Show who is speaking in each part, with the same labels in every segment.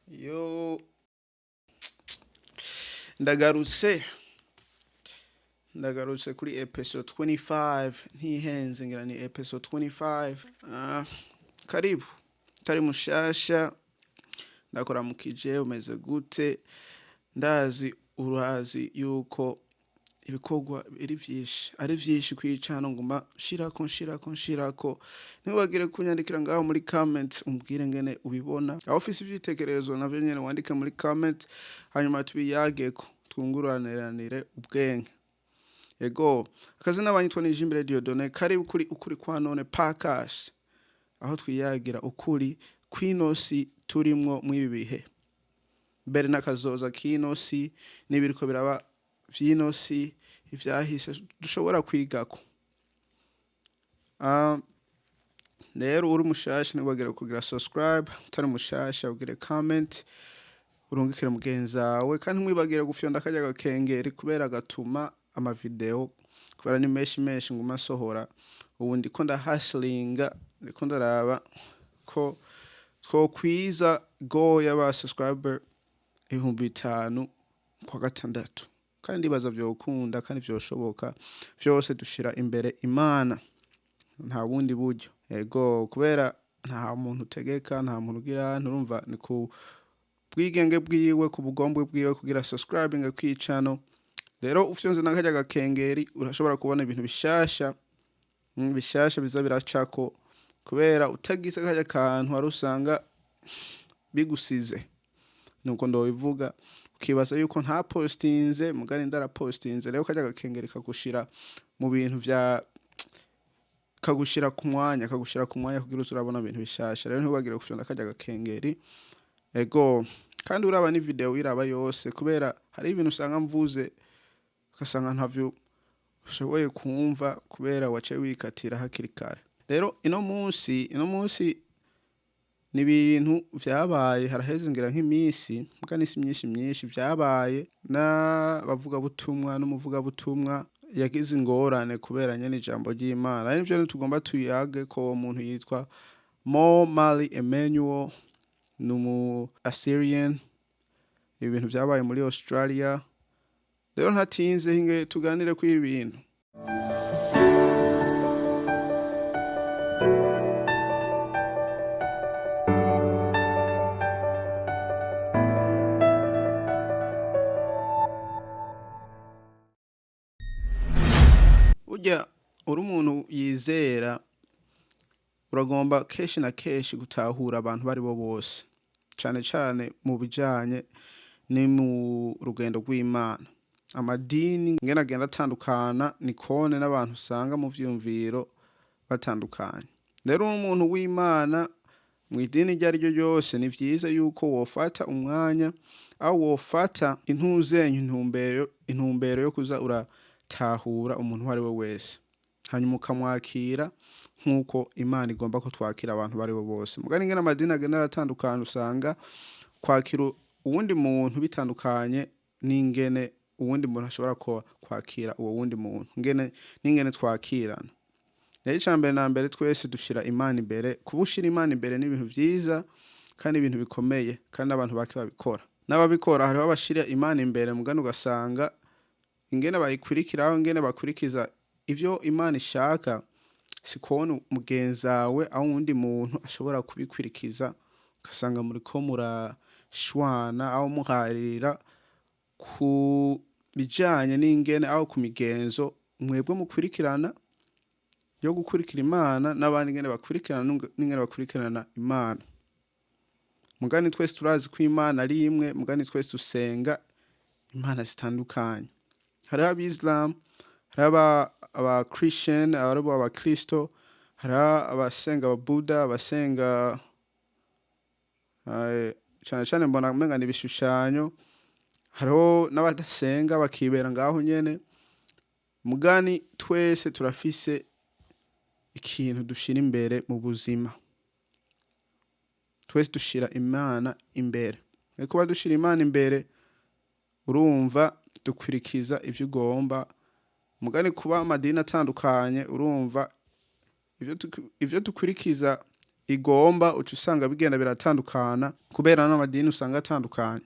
Speaker 1: Yo, ndagarutse ndagarutse kuri episode 25, ntihenze, ngira ni episode 25. Karibu tari mushasha, ndakuramukije. Umeze gute? Ndazi urazi yuko ibikorwa biri vyinshi, ari vyinshi kwicana, nguma nshirako nshirako nshirako. Ntiwibagire kunyandikira ngaho muri comment, umbwire ngene ubibona. Aho ufise ivyitekerezo navyo nyene wandike muri comment, hanyuma tubiyageko, twunguraniranire ubwenge. Ego, akazina banyitwa ni Jimbere Dieudonné. Karibu kuri Ukuri kwa None Podcast, aho twiyagira ukuri kw'ino si turimwo mw'ibi bihe, mbere n'akazoza k'ino si, n'ibiriko biraba vy'ino si, ivyahise dushobora kwigako. Rero uri mushasha, ntiwibagire kugira subscribe, utari mushasha ugire comment, urungikire mugenzi wawe, kandi ntiwibagire gufyonda karya gakengeri, kubera gatuma amavideo, kubera ni menshi menshi nguma nsohora. Ubu ndiko ndahustlinga, ndiko ndaraba ko twokwiza goal y'aba subscriber 5000 kwa gatandatu, kandi ndibaza vyokunda kandi vyoshoboka. Vyose dushira imbere Imana, nta bundi buryo. Ego, kubera nta muntu utegeka, nta muntu ugira, nturumva, ni ku bwigenge bwiwe, ku bugombwe bwiwe kugira subscribing kw'icano. Rero ufyonze na karya gakengeri, urashobora kubona ibintu bishasha, bishasha biza biracako, kubera utagize karya kantu wari usanga bigusize, nuko ndobivuga, ukibaza yuko nta postinze, mugani ndarapostinze. Rero karya gakengeri kagushira mu bintu vya kagushira ku mwanya, kagushira ku mwanya kugira uze urabona ibintu bishasha. Rero ntiwibagire gufyonda karya gakengeri. Ego, kandi uraba ni video iraba yose, kubera hari ibintu usanga mvuze ugasanga ntavyo ushoboye kumva kubera waciye wikatira hakiri kare. Rero ino munsi ni ibintu vyabaye haraheze ngira nk'iminsi, muga n'isi myinshi myinshi, vyabaye n'abavugabutumwa n'umuvugabutumwa yagize ingorane kubera nyene ijambo ry'Imana. Ari nivyo tugomba tuyage ko uwo muntu yitwa Mo Mali Emmanuel, ni umu Assyrian. Ibi bintu vyabaye muri Australia. Rero ntatinze, hinge tuganire kuri ibi bintu. Burya uri umuntu yizera, uragomba kenshi na kenshi gutahura abantu bari bo bose, cane cane mu bijanye ni mu rugendo rw'Imana. Amadini ngene agenda atandukana, ni kone n'abantu usanga mu vyiyumviro batandukanye. Rero umuntu w'Imana mw'idini iryo ari ryo ryose, ni vyiza yuko wofata umwanya aho wofata intuzenye intumbero yo kuza uratahura umuntu uwo ari we wese, hanyuma ukamwakira nk'uko Imana igomba ko twakira abantu bari bo bose. Mugani ingene amadini agenda aratandukana, usanga kwakira uwundi muntu bitandukanye n'ingene uwundi muntu ashobora kwakira uwo wundi muntu, ngene n'ingene twakirana. Rero ica mbere na mbere, twese dushira Imana imbere. Kuba ushira Imana imbere ni ibintu vyiza kandi ibintu bikomeye, kandi n'abantu bake babikora. N'ababikora, hariho abashira Imana imbere, mugani ugasanga ingene bayikurikiraho, ingene bakurikiza ivyo Imana ishaka, si kubona mugenzawe aho uwundi muntu ashobora kubikwirikiza, ugasanga muriko murashwana aho muharira ku bijanye n'ingene aho ku migenzo mwebwe mukurikirana yo gukurikira Imana, n'abandi ingene bakurikirana n'ingene bakurikirana Imana. Mugani twese turazi ko Imana ari imwe, mugani twese dusenga imana zitandukanye. Hariho abisilamu, hariho aba Christian, hariho abakristo, hariho abasenga ababuda, abasenga cane cane mbona umenga ni ibishushanyo, hariho n'abadasenga bakibera ngaho nyene. Mugani twese turafise ikintu dushira imbere mu buzima, twese dushira Imana imbere. Ariko kuba dushira Imana imbere, urumva dukurikiza ivyo ugomba. Mugani kuba amadini atandukanye, urumva ivyo dukurikiza igomba, uca usanga bigenda biratandukana kubera n'amadini usanga atandukanye.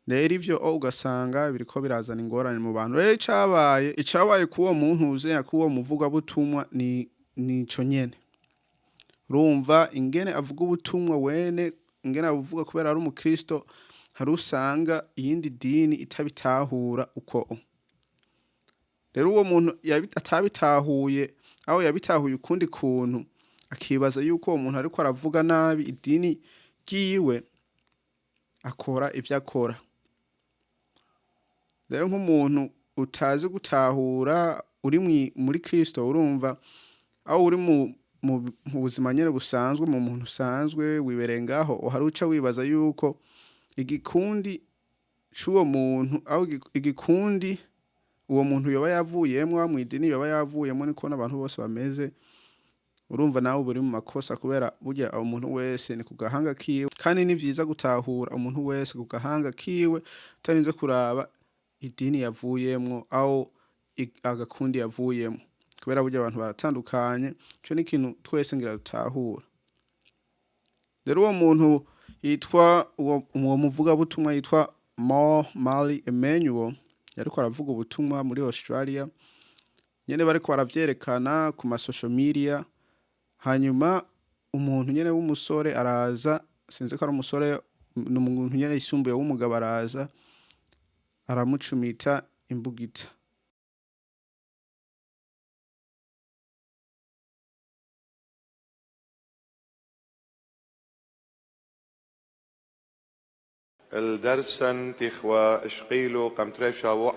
Speaker 1: Rero ivyo ugasanga biriko birazana ingorane mu bantu. Rero icabaye k'uwo muntu uzeya k'uwo muvugabutumwa ni nico nyene. Urumva ingene avuga ubutumwa wene, ingene abuvuga kubera ari umukristo, hari usanga iyindi dini itabitahura uko. Rero uwo muntu atabitahuye, aho yabitahuye ukundi kuntu, akibaza yuko uwo muntu ariko aravuga nabi idini ryiwe, akora ivyo akora. Rero nk'umuntu utazi gutahura uri muri Kristo, urumva aho uri mu buzima nyene busanzwe, mu muntu usanzwe wibereye ngaho, hari uca wibaza yuko igikundi c'uwo muntu, aho igikundi uwo muntu yoba yavuyemwo, mw'idini yoba yavuyemwo, niko n'abantu bose bameze. Urumva nawe uba uri mu makosa, kubera burya umuntu wese ni ku gahanga kiwe, kandi ni vyiza gutahura umuntu wese ku gahanga kiwe utarinze kuraba idini yavuyemwo, aho agakundi yavuyemwo, kubera burya abantu baratandukanye. Ico ni ikintu twese ngira dutahura. Rero uwo muntu yitwa uwo muvugabutumwa yitwa Mo Mali Emmanuel, yariko aravuga ubutumwa muri Australia nyene, bariko baravyerekana ku ma social media. Hanyuma umuntu nyene w'umusore araza, sinzi ko ari umusore, ni umuntu nyene yisumbuye w'umugabo, araza aramucumita imbugita.
Speaker 2: الدرسن تخوى اشقيلو قمتريشا وع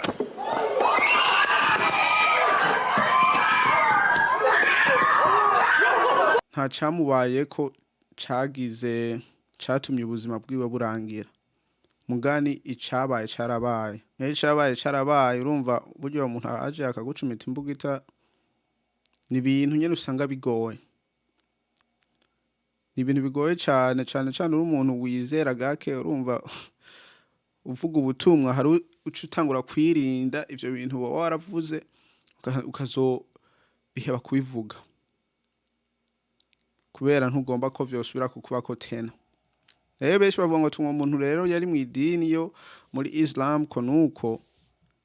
Speaker 1: Nta camubayeko cagize catumye ubuzima bwiwe burangira, mugani icabaye carabaye. Rero icabaye carabaye. Urumva burya uwo muntu aje akagucumita imbugita, ni ibintu nyene usanga bigoye, ni ibintu bigoye cane cane cane uri umuntu wizera gake. Urumva uvuga ubutumwa, hari uca utangura kwirinda ivyo bintu woba waravuze, ukazobiheba kubivuga kubera ntugomba ko vyosubira kukubako tena. Rero benshi bavuga ngo uwo muntu rero yari mw'idini yo muri Islam ko nuko.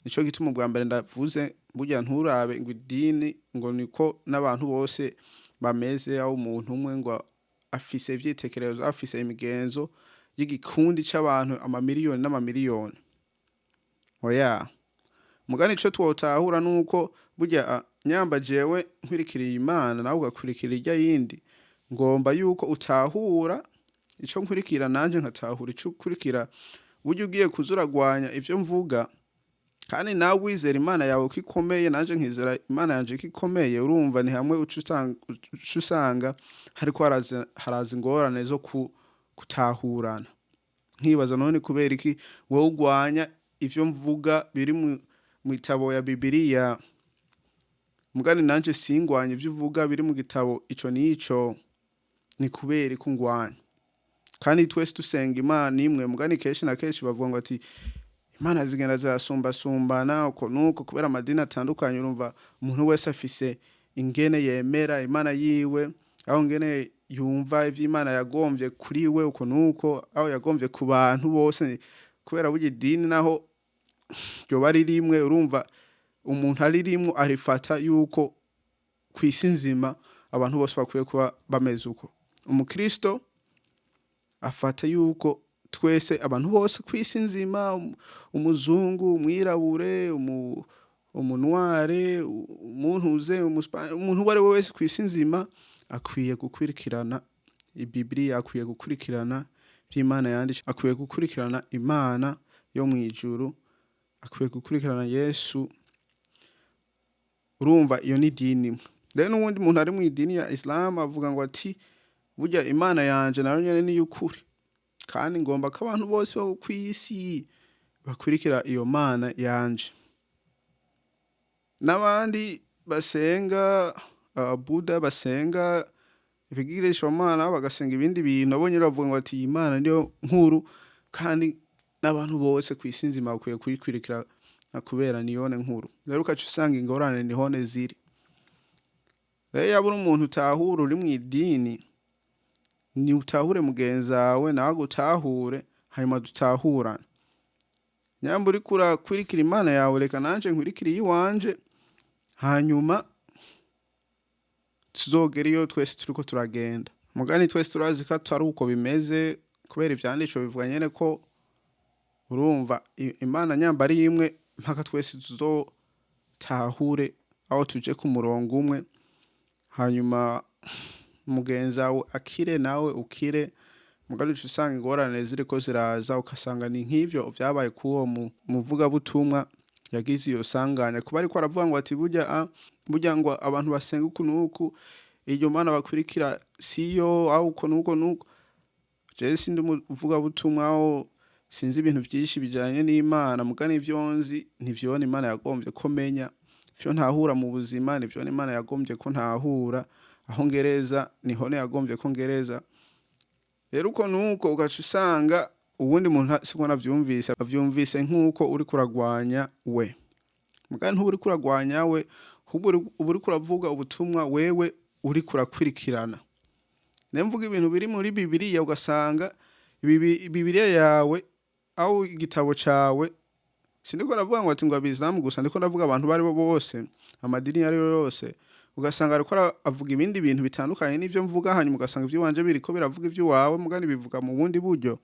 Speaker 1: Nico gituma ubwa mbere ndavuze, burya nturabe ngo idini ngo niko n'abantu bose bameze, aho umuntu umwe ngo afise ivyitekerezo, afise imigenzo y'igikundi c'abantu amamiliyoni n'amamiliyoni. Oya, mugani ico twotahura nuko burya nyamba jewe nkwirikiriye Imana, nawe ugakurikira irya yindi, ngomba yuko utahura ico nkurikira, nanje nkatahura ico ukurikira. Burya ugiye kuza uragwanya ivyo mvuga, kandi nawe wizera Imana yawe ko ikomeye, nanje nkizera Imana yanje ko ikomeye, urumva ni hamwe uca usanga hariko haraza ingorane zo kutahurana. Nkibaza none kubera iki wowe ugwanya ivyo mvuga biri mu gitabo ya Bibiliya, mugani nanje singwanye ivyo uvuga biri mu gitabo ico n'ico? Ni kubera iki ungwanya kandi twese dusenga Imana imwe? Mugani kenshi na kenshi bavuga ngo ati Imana zigenda zirasumbasumbana uko nuko kubera amadini atandukanye. Urumva umuntu wese afise ingene yemera Imana yiwe, aho ingene yumva ivy'Imana yagomvye kuri we uko nuko, aho yagomvye ku bantu bose, kubera burya idini naho ryoba ari rimwe, urumva umuntu ari rimwe arifata yuko kw'isi nzima abantu bose bakwiye kuba bameze uko. Umukristo afata yuko twese abantu bose kw'isi nzima, umuzungu, umwirabure, umunware, umuntu uze umuntu uwo ari we wese kw'isi nzima akwiye gukurikirana Bibiliya, akwiye gukurikirana ivy'Imana yanditse, akwiye gukurikirana Imana yo mw'ijuru, akwiye gukurikirana Yesu. Urumva iyo ni idini imwe. Rero n'uwundi muntu ari mw'idini ya Islam avuga ngo ati burya Imana yanje nayo nyene ni iy'ukuri, kandi ngomba ko abantu bose bo kw'isi bakurikira iyo Mana yanje. N'abandi basenga Buda, basenga ibigirishwamana, bagasenga ibindi bintu, nabo nyene bavuga ngo ati iyi Mana niyo nkuru, kandi n'abantu bose kw'isi nzima bakwiye kuyikurikira kubera niyone nkuru. Rero ugaca usanga ingorane nihone ziri. Rero yaba uri umuntu utahura uri mu idini, ni utahure mugenzi wawe nawe agutahure, hanyuma dutahurane. Nyamba uriko urakwirikira Imana yawe, reka nanje nkwirikire iyiwanje, hanyuma tuzogera iyo twese turiko turagenda. Mugani twese turazi ko atari uko bimeze, kubera ivyanditswe bivuga nyene ko urumva Imana nyamba ari imwe, mpaka twese tuzotahure aho tuje ku murongo umwe, hanyuma mugenzi wawe akire nawe ukire. Mugani uca usanga ingorane ziriko ziraza, ugasanga ni nk'ivyo vyabaye k'uwo muvugabutumwa yagize iyo sanganya, kuba ariko aravuga ngo ati burya ngo abantu basenga uku n'uku, iryo Mana bakwirikira siyo, aho uko n'uko n'uko. Jewe sindi umuvugabutumwa, aho sinzi ibintu vyinshi bijanye n'Imana, mugani ivyo nzi ntivyona Imana yagombye ko menya, ivyo ntahura mu buzima nivyo Imana yagombye ko ntahura, aho ngereza niho yagombye ko ngereza. Rero uko nuko ugaca usanga uwundi muntu siko navyumvise, avyumvise nk'uko uriko uragwanya we, mugani ntuba uriko uragwanya we, ahubwo uba uriko uravuga ubutumwa wewe uriko urakwirikirana. Niyo mvuga ibintu biri muri Bibiliya, ugasanga Bibiliya yawe aho igitabo cawe, sindiko ndavuga ngo ati ngo abisilamu gusa, ndiko ndavuga abantu baribo bose, amadini ayo ariyo yose, ugasanga ariko avuga ibindi bintu bitandukanye n'ivyo mvuga, hanyuma ugasanga ivy'iwanje biriko biravuga ivy'iwawe, mugani bivuga mu bundi buryo.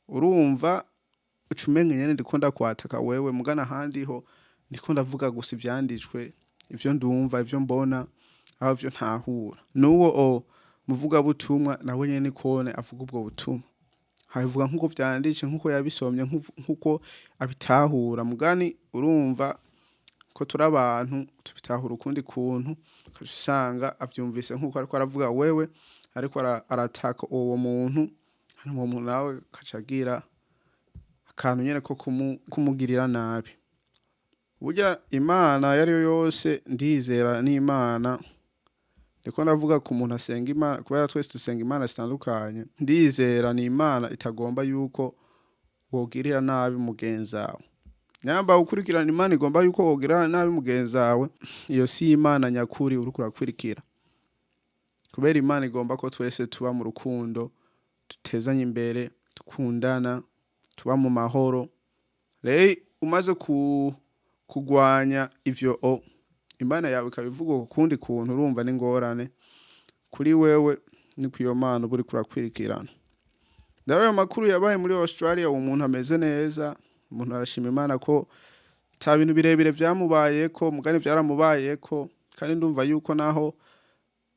Speaker 1: Urumva uca umenga nyene ndiko ndakwataka wewe, mugani ahandi ho ndiko ndavuga gusa ivyanditswe, ivyo ndumva, ivyo mbona, aho ivyo ntahura. N'uwo muvugabutumwa nawe nyene nikone avuga ubwo butumwa, abivuga nk'uko vyanditse, nk'uko yabisomye, nk'uko abitahura. Mugani urumva ko turi abantu tubitahura ukundi kuntu, ukaca usanga avyumvise nk'uko ariko aravuga wewe, ariko arataka uwo muntu, hanyuma uwo muntu nawe akaca agira akantu nyene ko kumugirira nabi. Burya Imana iyo ariyo yose ndizera n'Imana, ndiko ndavuga ku muntu asenga Imana, kubera twese dusenga Imana zitandukanye, ndizera ni Imana itagomba yuko wogirira nabi mugenzi wawe. Nyamba ukurikirana Imana igomba yuko wogirira nabi mugenzi wawe, iyo si Imana nyakuri uriko urakwirikira. Kubera Imana igomba ko twese tuba mu rukundo, dutezanye imbere, dukundana, tuba mu mahoro. Rero umaze kugwanya ivyo Imana yawe ikabivuga ukundi kuntu, urumva n'ingorane kuri wewe, ni iyo Mana uba uriko urakwirikirana. Rero ayo makuru yabaye muri Australia, uwo muntu ameze neza, umuntu arashima Imana ko ata bintu birebire vyamubayeko, mugani vyaramubayeko, kandi ndumva yuko naho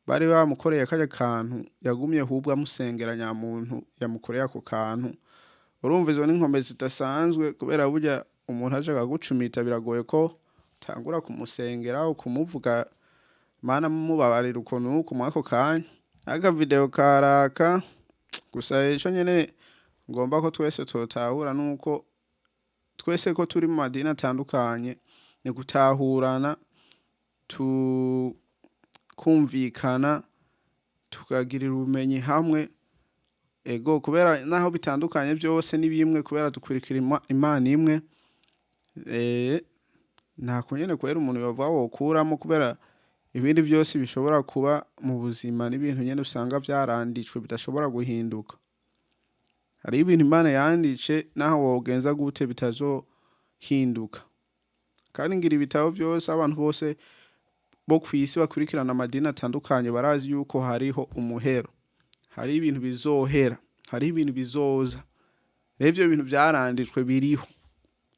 Speaker 1: bari bamukoreye karya kantu yagumye ahubwo amusengera nyamuntu yamukoreye ako kantu. Urumva izo n'inkombe zidasanzwe, kubera burya umuntu aje akagucumita biragoye ko utangura kumusengera, kumuvuga Mana mubabarira uko nuko mwako kanya. Aka video karaka gusa, ico nyene ngomba ko twese totahura nuko twese ko turi mu madini atandukanye, ni gutahurana, tukumvikana, tukagirira ubumenyi hamwe. Ego, kubera naho bitandukanye vyose ni bimwe, kubera dukurikira Imana imwe. Nta kunyene kwera umuntu yovuga wokuramo, kubera ibindi vyose bishobora kuba mu buzima n'ibintu nyene usanga vyaranditswe bidashobora guhinduka. Hariho ibintu Imana yanditse naho wogenza gute bitazohinduka. Kandi ngira ibitabo vyose, abantu bose bo kw'isi bakurikirana amadini atandukanye barazi yuko hariho umuhero, hariho ibintu bizohera, hariho ibintu bizoza. Rero ivyo bintu vyaranditswe biriho.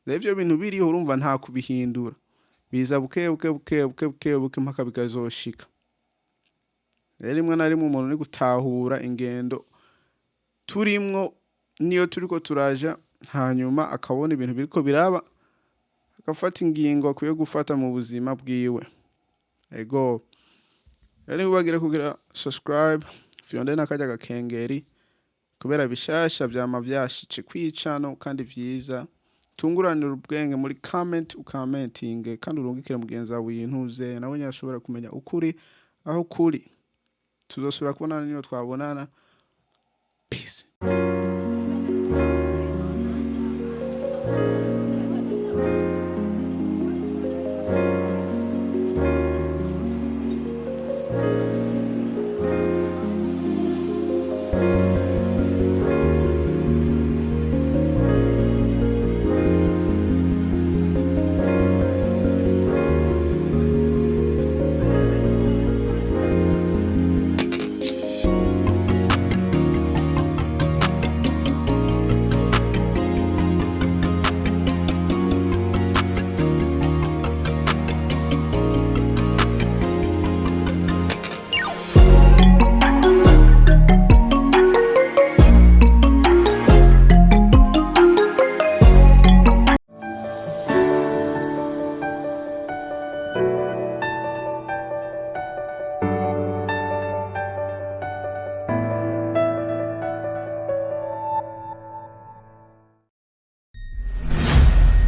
Speaker 1: Rero ivyo bintu biriho, urumva nta kubihindura, biza buke buke buke buke buke buke mpaka bikazoshika. Rero rimwe na rimwe umuntu ni gutahura ingendo turimwo niyo turiko turaja, hanyuma akabona ibintu biriko biraba, agafata ingingo akwiye gufata mu buzima bwiwe. Ego, rero ntibibagire kugira subscribe, fyonde n'akarya gakengeri, kubera bishasha vyama vyashitse kwicano kandi vyiza. Tunguranira ubwenge muri comment, ukamentinge kandi urungikire mugenzi wawe yintuze, nawe nyene ashobora kumenya ukuri aho kuri. Tuzosubira kubonana niyo twabonana. Peace.
Speaker 2: you.